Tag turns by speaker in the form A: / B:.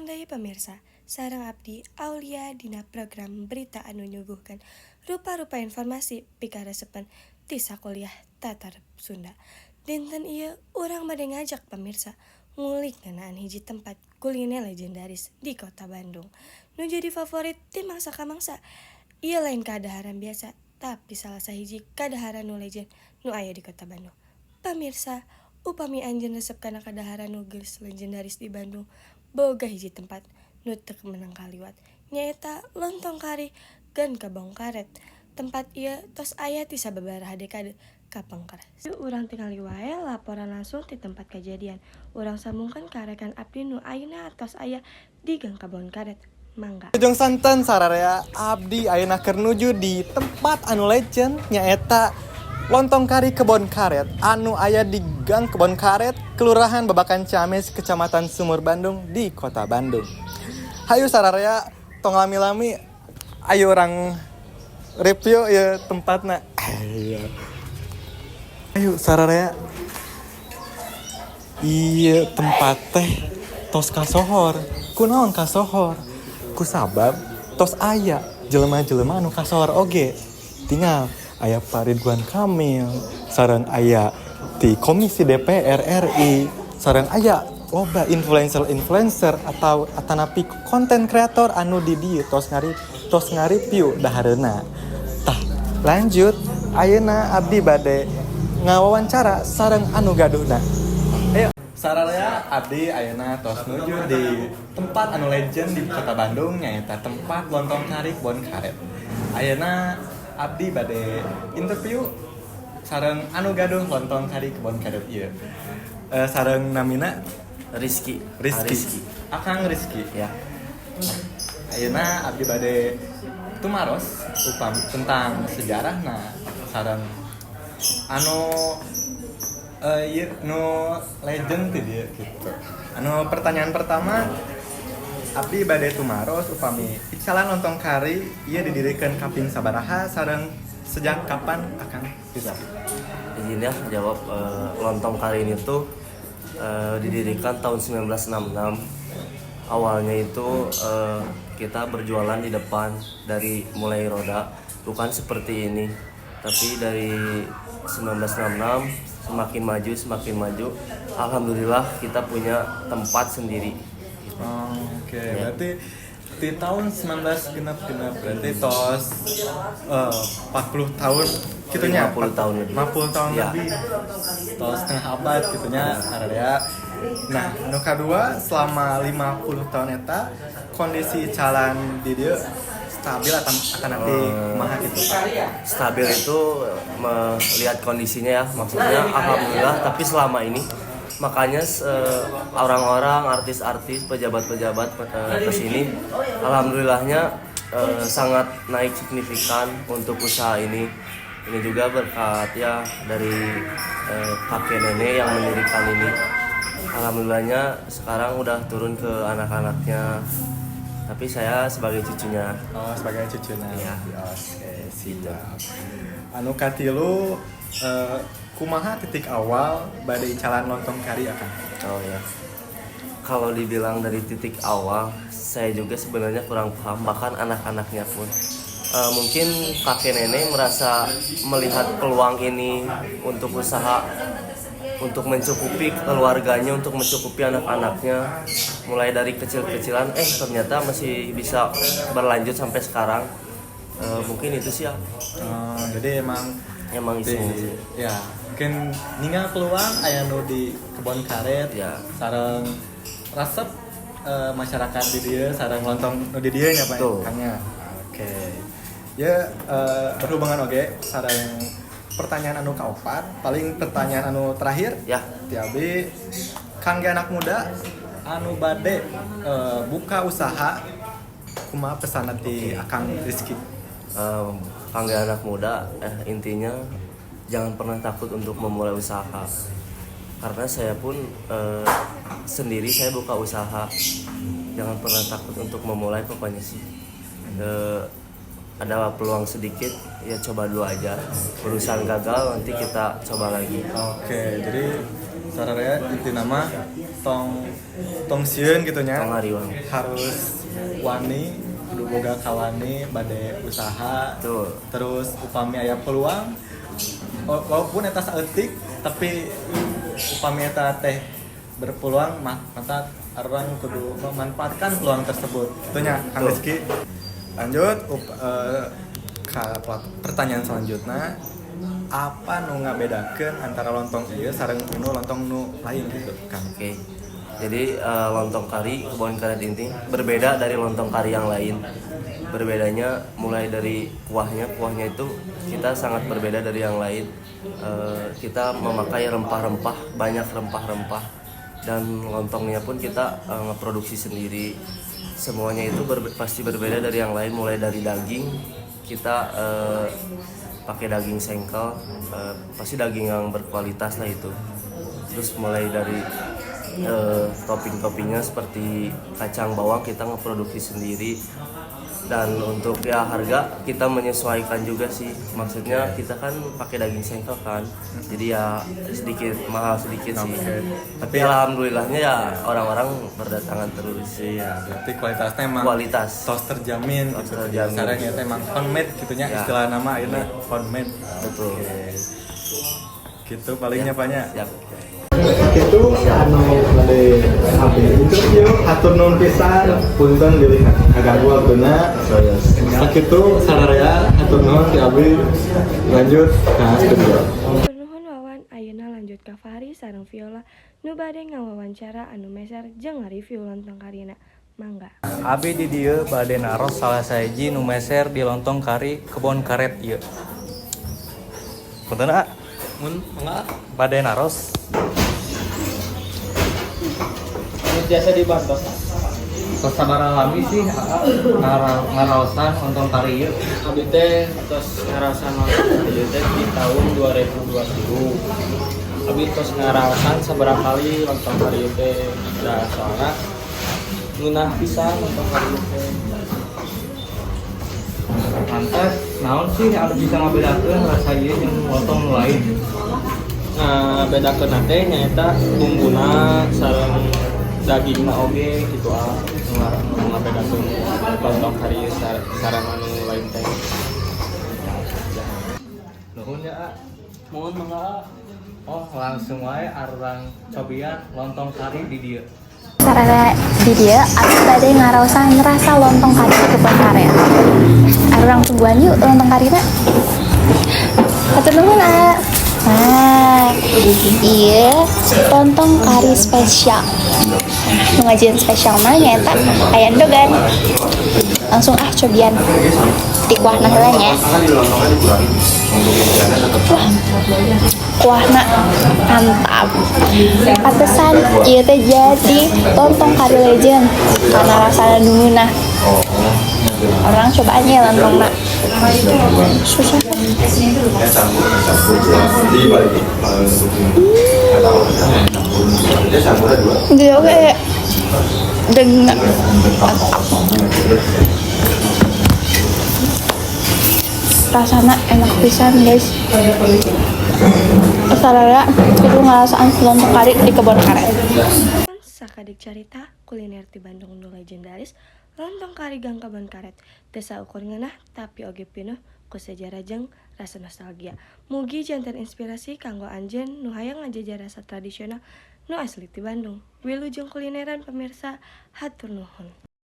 A: Tepang deui, pemirsa, sareng abdi Aulia dina program berita anu nyuguhkeun rupa-rupa informasi pikaresepan ti sakuliah Tatar Sunda. Dinten ieu urang bade ngajak pemirsa ngulik ngeunaan hiji tempat kuliner legendaris di Kota Bandung nu jadi favorit ti mangsa ka mangsa. Ieu lain kadaharan biasa, tapi salah sahiji kadaharan nu legend nu aya di Kota Bandung. Pamirsa, upami anjeun resep kana kadaharan nu geus legendaris di Bandung, boga hiji tempat nu teu meunang kaliwat, nyaeta Lontong Kari Gang Kebon Karet. Tempat ieu tos aya ti sababaraha dekade kapengker. Urang tingali wae laporan langsung ti tempat kajadian. Urang sambungkeun ka rekan abdi nu ayeuna tos aya di Gang Kebon Karet. Mangga.
B: Wilujeng sonten, sararea. Abdi ayeuna keur nuju di tempat anu legend, nyaeta Lontong Kari Kebon Karet anu aya di Gang Kebon Karet, Kelurahan Babakan Ciamis, Kecamatan Sumur Bandung di Kota Bandung. Hayu sararea, tong lami-lami, ayo urang review ya tempatna. Ayo. Ayo sararea. Iya, tempat teh tos kasohor. Kunaon kasohor? Ku sabab tos aya jelema-jelema anu kasohor oge. Tinggal aya Pak Ridwan Kamil, sareng aya di Komisi DPR RI, sareng aya loba influencer-influencer atau atanapi konten kreator anu di dieu tos ngareview dahareuna. Tah, lanjut ayeuna abdi bade ngawawancara sareng anu gaduhna. Ayo, sararea, abdi ayeuna tos nuju di tempat anu legend di Kota Bandung, nyaeta tempat Lontong Kari Kebon Karet. Ayeuna abdi bade interview sareng anu gaduh Lontong Kari Kebon Karet ieu. Sareng namina?
C: Rizky.
B: Rizky.
C: Rizky.
B: Akang Rizky.
C: Ya.
B: Ayeuna abdi bade tumaros upam tentang sejarahna sareng anu ieu nu legend ti dieu gitu. Anu pertanyaan pertama, abdi bade tumaros upami icalan Lontong Kari ieu didirikan kaping sabaraha sareng sejak kapan, Akang Rizky?
C: Izin ya jawab, Lontong Kari ini tuh didirikan tahun 1966. Awalnya itu kita berjualan di depan dari mulai roda, bukan seperti ini. Tapi dari 1966 semakin maju, alhamdulillah kita punya tempat sendiri.
B: Oh, oke,
C: Ya.
B: Berarti di tahun 19 genep genep, berarti tos 40 tahun gitu nya?
C: 50 tahun lebih.
B: 50 tahun lebih, tos setengah abad gitu nya, area. Nah, nu kadua, selama 50 tahun eta kondisi jalan di dieu stabil atau akan nanti kumaha gitu?
C: Stabil itu melihat kondisinya ya, maksudnya alhamdulillah, tapi selama ini makanya orang-orang, artis-artis, pejabat-pejabat ke sini, alhamdulillahnya sangat naik signifikan untuk usaha ini. Ini juga berkat ya dari kakek nenek yang mendirikan ini. Alhamdulillahnya sekarang udah turun ke anak-anaknya, tapi saya sebagai cucunya.
B: Oh, sebagai cucunya.
C: Iya.
B: Oke, siap. Anu katilu, kumaha titik awal bade icalan Lontong Kari, Akang?
C: Oh ya. Kalau dibilang dari titik awal, saya juga sebenarnya kurang paham, bahkan anak-anaknya pun. Mungkin kakek nenek merasa melihat peluang ini untuk usaha, untuk mencukupi keluarganya, untuk mencukupi anak-anaknya, mulai dari kecil-kecilan, ternyata masih bisa berlanjut sampai sekarang. Mungkin itu sih ya.
B: Oh, jadi emang
C: emang
B: di,
C: iseng sih.
B: Ya mungkin ningal peluang aya nu di Kebon Karet sareng resep masyarakat di dieu sareng lontong nu di dieu nya, Pak.
C: Betul.
B: Kang nya. Oke. Ya, berhubungan oge sareng pertanyaan anu kaopat, paling pertanyaan anu terakhir. Ti abdi kangge anak muda anu bade buka usaha, kumaha pesan ti Akang Rizky?
C: Kangge anak muda, intinya jangan pernah takut untuk memulai usaha, karena saya pun sendiri saya buka usaha. Jangan pernah takut untuk memulai pokoknya sih. Ada peluang sedikit ya coba dulu aja, urusan gagal nanti kita coba lagi.
B: Oke, jadi Sararea intina mah tong tong sieun gitu nya.
C: Tong hariwang.
B: Harus wani, kudu boga kawani bade usaha.
C: Betul.
B: Terus upami aya peluang, walaupun eta saeutik, tapi upami eta teh berpeluang mah maka urang kudu memanfaatkan peluang tersebut. Itu nya, Kang
C: Betul.
B: Rizky. Lanjut ka pertanyaan selanjutnya, apa nu ngabedakeun antara lontong ieu sareng nu lontong nu lain gitu, Kang?
C: Oke. Jadi lontong kari Kebon Karet ini berbeda dari lontong kari yang lain. Berbedanya mulai dari kuahnya, kuahnya itu kita sangat berbeda dari yang lain. Kita memakai rempah-rempah, banyak rempah-rempah, dan lontongnya pun kita ngeproduksi sendiri. Semuanya itu pasti berbeda dari yang lain, mulai dari daging kita pakai daging sengkel, pasti daging yang berkualitas lah itu. Terus mulai dari topping-toppingnya seperti kacang bawang kita ngeproduksi sendiri, dan untuk ya harga kita menyesuaikan juga sih, maksudnya kita kan pakai daging sengkel kan, jadi ya sedikit mahal sedikit sih, tapi alhamdulillahnya ya orang-orang berdatangan terus.
B: Iya, berarti kualitasnya emang
C: Kualitas.
B: Tos terjamin
C: Tos
B: gitu.
C: terjamin.
B: Sareng eta emang homemade gitu nya,
C: Ya.
B: istilah nama ayeuna homemade.
C: Betul.
B: Oke. Gitu palingnya, Pak, nya.
C: Siap.
B: Itu anu bade abdi interview, hatur nuhun pisan, punten bilih ngaganggu waktuna. Sakitu sararea, hatur nuhun ti abdi, lanjut ka studio.
A: Nuhun, Wawan, ayeuna lanjut ka Fahri sareng Viola nu bade ngawawancara anu meser jeung ngareview lontong karina. Mangga.
D: Abi di dieu bade naros salah sahiji nu meser di lontong kari Kebon Karet ieu. Punten, ah.
E: Mun, mangga.
D: Bade naros.
E: Anu biasa dibantos.
D: Tos sabaraha lami sih aa ngaraosan lontong kari ieu?
E: Abdi teh tos ngaraosan lontong kari ieu teh di tahun 2023. Abdi tos ngaraosan sabaraha kali lontong kari ieu teh, da soalna ngeunah pisan lontong kari ieu teh.
D: Pantes naon sih anu bisa ngabedakeun rasa ieu jeung lontong nu lain?
E: Nah, bedakeun teh nyaeta bumbuna sareng dagingna oge gitu ah. Nu ngabedakeun lontong kari ieu sareng anu lain teh.
D: Nuhun ya, A.
E: Mohon, mangga.
D: Oh, langsung wae arurang cobian lontong kari di dieu.
F: Sararea di dieu abdi bade ngaraosan rasa lontong kari di Kebon Karet. Arurang tungguan yuk lontong karina. Hatur nuhun, A. Nah, ieu lontong kari spesial. Nu ngajieun spesial mah nyaeta aya endogan. Langsung ah cobian di kuahna heula nya. Wah, kuahna mantap. Pantesan ieu teh jadi lontong kari legend karena rasanya ngeunah. Urang cobaan ya lontongna. Susah. Dia kayak dagingnya mantap. Rasanya enak pisan, guys. Sararea kudu ngarasaan lontong kari di Kebon Karet.
A: Sakedik carita kuliner di Bandung nu legendaris, lontong kari Gang Kebon Karet teu saukur ngeunah, tapi oge pinuh ku sejarah jeung rasa nostalgia. Mugi janten inspirasi kanggo anjeun nu hayang ngajaja rasa tradisional nu asli ti Bandung. Wilujeng kulineran, pemirsa, hatur nuhun.